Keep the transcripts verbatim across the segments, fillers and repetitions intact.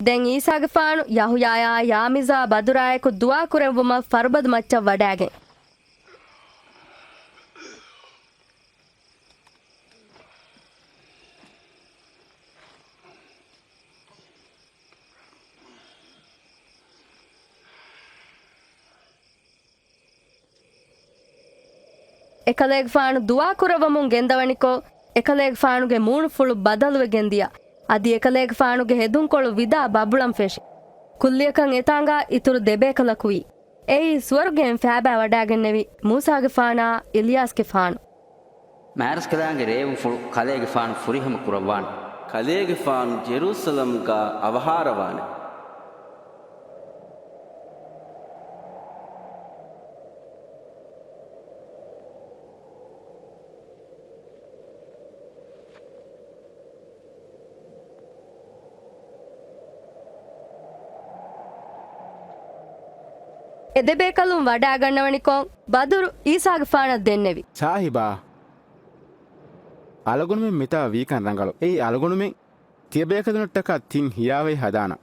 ދެން އީސާގެފާނު ޔަހުޔާއާ ޔާމީޒާ ބަދުރާއެކު ދުޢާ ކުރެއްވުމަށް ފަރުބަދު މައްޗަށް ވަޑާގެން. އެކަލޭގެފާނު ދުޢާ ކުރައްވަމުން ގެންދަވަނިކޮށް، އެކަލޭގެފާނުގެ މޫނުފުޅު ބަދަލުވެގެން ދިޔަ. އަދި އެކަލޭގެފާނުގެ ހެދުންކޮޅު ވިދާ ބަބުޅަން ފެށި. ކުއްލިއަކަށް އެތާނގާ އިތުރު ދެބޭކަލަކުވީ. އެއީ ސުވަރުގެއިން ފައިބާ ވަޑާގެންނެވި މޫސާގެފާނާ އިލްޔާސްގެފާނު. މާރަސްކަލާނގެ ރޭވުފުޅު ކަލޭގެފާނު ފުރިހަމަ ކުރައްވާނެ. ކަލޭގެފާނު ޖެރޫސަލަމްގާ އަވަހާރަވާނެ. އެ ދެބޭކަލުން ވަޑާގަންނަވަނިކޮށް، ބަދުރު އީސާގެފާނަށް ދެންނެވި. ސާހިބާ، އަޅުގަނޑުމެން މިތާ ވީކަން ރަނގަޅު. އެއީ އަޅުގަނޑުމެން ތިޔަބޭކަލުންނަށްޓަކާ ތިން ހިޔާވަހި ހަދާނަން.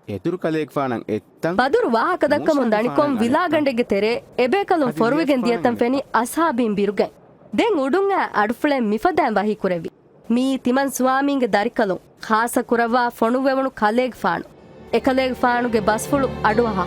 އެދުރު ކަލޭގެފާނަށް އެއްތަން. ބަދުރު ވާހަކަ ދައްކަމުން ދަނިކޮށް، ވިލާގަނޑެއްގެ ތެރޭ އެބޭކަލުން ފޮރުވިގެން ދިޔަތަން ފެނި އަޞްޙާބީން ބިރުގައި. ދެން އުޑުން އައި އަޑުފުޅެއް މިފަދައިން ވަހީކުރެއްވި. މިއީ ތިމަން ސުވާމީންގެ ދަރިކަލުން، ޚާއްޞަ ކުރައްވާ ފޮނުއްވެވުނު ކަލޭގެފާނު. އެކަލޭގެފާނުގެ ބަސްފުޅު އަޑުއަހާ.